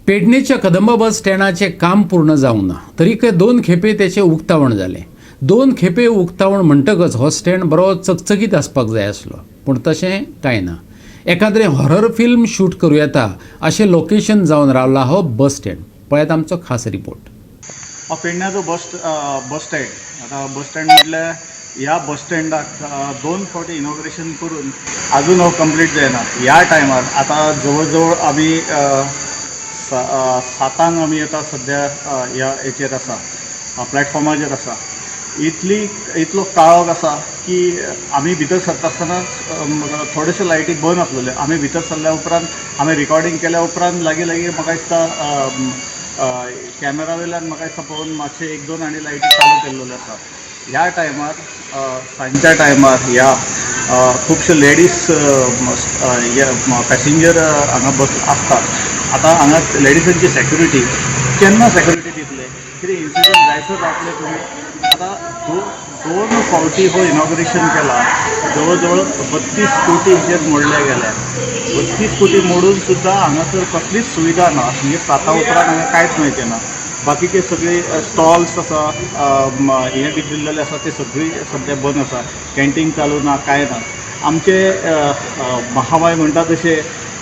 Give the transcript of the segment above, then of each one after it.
पेडणेच्या कदंबा बस स्टँडाचें काम पूर्ण जावंक ना, तरीकय दोन खेपे तेचें उक्तावण जालें. दोन खेपे उक्तावण म्हणटकच हो स्टँड बरो चकचकीत आसपाक जाय आसलो, पूण तशें कांय ना. एकाद्रें हॉरर फिल्म शूट करूं येता अशें लोकेशन जावन रावला हो बस स्टँड. पळयात आमचो खास रिपोर्ट. हो पेडण्याचो बस बस स्टँड. आतां बस स्टँड म्हटल्यार ह्या बस स्टँडाक दोन फावटी इनॉग्रेशन करून अजून हो कंप्लीट जायना. ह्या टायमार आतां जवळ जवळ आमी 7 आंक आमी आतां सद्या ह्या हेचेर आसा, प्लॅटफॉर्माचेर आसा. इतलो काळोख आसा की आमी भितर सरता आसतना थोडेशे लायटी बंद आसलेल्यो. आमी भितर सरल्या उपरांत, आमी रिकॉर्डिंग केल्या उपरांत लागीं लागीं म्हाका दिसता कॅमेरा वयल्यान म्हाका दिसता पळोवन मातशे एक दोन आनी लायटी चालू केल्लेल्यो आसा. ह्या टायमार, सांजच्या टायमार ह्या खुबशे लेडीज पॅसेंजर हांगा बस आसतात. आतां हांगा लेडिसांची सॅक्युरिटी, केन्ना सॅक्युरिटी दितले? कितें इन्सिडंट जायसर रावतले तुमी? आतां दोन फावटी हो इनॉग्रेशन केला. जवळ जवळ 32 कोटी हेचेर मोडले गेले. 32 कोटी मोडून सुद्दां हांगासर कसलीच सुविधा ना. म्हणजे 7 उपरांत हांगा कांयच मेळचें ना. बाकीचे सगळे स्टॉल्स आसा, हे बी दिल्लेले आसा, ते सगळी सद्या बंद आसा. कॅन्टीन चालू ना, कांय ना. आमचे महामाय म्हणटा तशें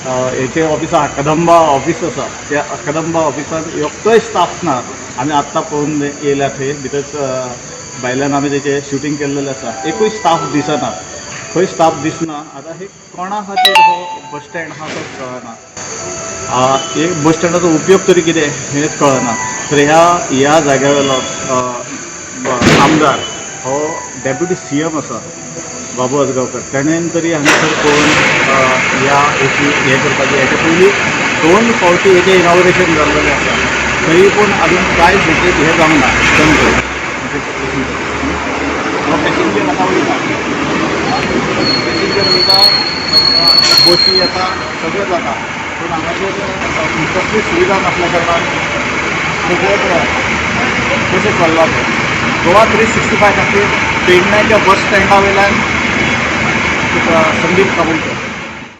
हेचे ऑफिस आसा, कदंबा ऑफीस आसा. त्या कदंबा ऑफिसान एकटोय स्टाफ ना. आमी आत्तां पळोवन येयल्या. थंय भितर भायल्यान आमी तेचें शुटींग केल्लेलें आसा. एकूय स्टाफ दिसना, खंय स्टाफ दिसना. आतां हे कोणा खातीर हो बस स्टँड आहा तो कळना. एक बस स्टँडाचो उपयोग तरी कितें हेंच कळना. तर ह्या ह्या जाग्या वयलो आमदार हो डेप्युटी सीएम आसा, बाबू आजगांवकर. तेणेन तरी हांगासर पळोवन ह्या हेची हें करपाचें. हेच्या पयलीं दोन फावटी हेचें इनॉग्रेशन जाल्लेलें आसा, तरी पूण अजून कांयच हेचेर हें जावंक ना. हो पॅसेंजर आतां वयता, पॅसेंजर वयता, बशी येता, सगळें जाता, पूण हांगासर कसलीच सुविधा नासल्या कारणान सगळें कशें चल्लां तें. गोवा 365 खातीर पेडण्याच्या बस स्टँडा वयल्यान तुका संदीप काबुलकर.